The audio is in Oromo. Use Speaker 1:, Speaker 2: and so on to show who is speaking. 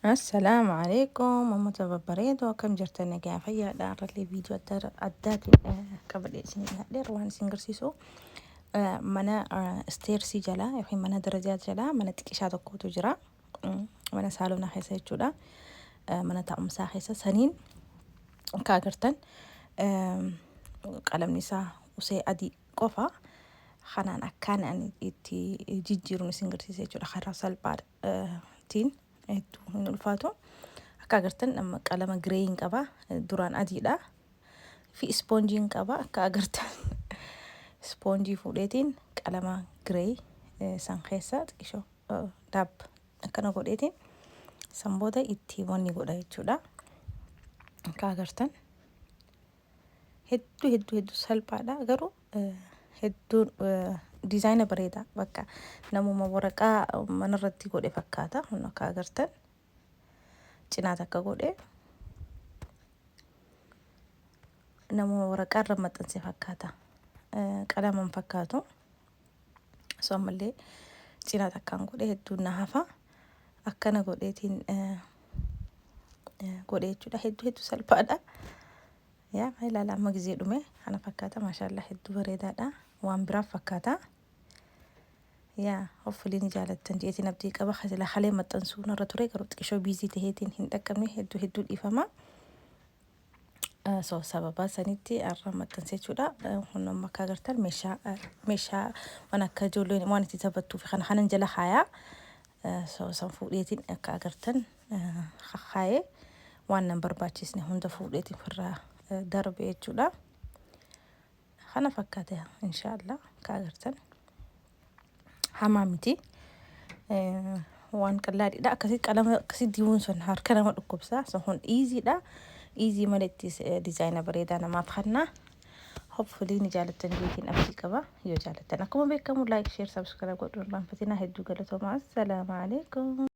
Speaker 1: Assalaamu alaikum uummata babbareedoo, akkam jirtan? Nagaa fayyaadha. Har'allee viidiyoo adda addaatiin qabadhee isin dhiyaadheera. Waan isin agarsiisu mana stairsii jalaa yookiin mana darajaa jalaa mana xiqqishaa tokkotu jira. Mana saalonaa keessa jechuudha. Mana taa'umsaa keessa saniin akka agartan qalamni isaa usee adii qofa. Kanaan akkaan ani itti jijjiiruun isin agarsiisa jechuudha. Karaa salphaatiin, hedduu hin ulfaatu. Akka agartan amma qalama greyin qaba. Duraan adiidha. Fi ispoonjiin qaba. Akka agartan ispoonjii fuudheetiin qalama grey san keessa xiqishoo daab akkana godheetiin san booda itti wanni godha jechuudha. Akka agartan hedduu hedduu hedduu salphaadha, garuu hedduu diizaayina bareeda, bakka namuma waraqaa manarratti godhe fakkaata. Kun akka agartan cinaa takka godhe, namuma waraqaa irra maxxanse fakkaata, qalaman fakkaatu. So ammallee cinaa takkaan godhe, hedduu na hafa. Akkana godheetiin godhe jechuudha. Hedduu hedduu salphaadha. Yaa ilaala, amma gizee dhume kana fakkaata. Maashaallah, hedduu bareedaadha, waan biraaf fakkaata. Yaa, hopefully ni jaalattan jeetiin abdii qaba. Sila halee maxxansuu narra ture, garuu xiqishoo busy taheetiin hin dhaqqabne. Hedduu hedduu dhiifama. So sababa sanitti har'a maxxanse jechuudha. Kun amma akka agartan meeshaa waan akka ijoolleen waan itti taphattuu fi kana kanan jala kaayaa. So san fuudheetiin akka agartan kakaayee waan nan barbaachisne hunda fuudheetiin ofirraa darbe jechuudha. Kana fakkaata inshaallah. Akka agartan hamaa miti. Waan qallaadhiidha. Akkasii qalama akkasii dibuun sun harka nama dhukkubsa. So kun easydha. Easy maletti dizaayina bareedaa namaaf kenna. Hopefully ni jaalattan jeetiin abdii qaba. Yoo jaalattan akkuma beekamu like, share, subscribe godhuun irraanfatinaa. Hedduu galatoomaa. Assalaamu alaikum.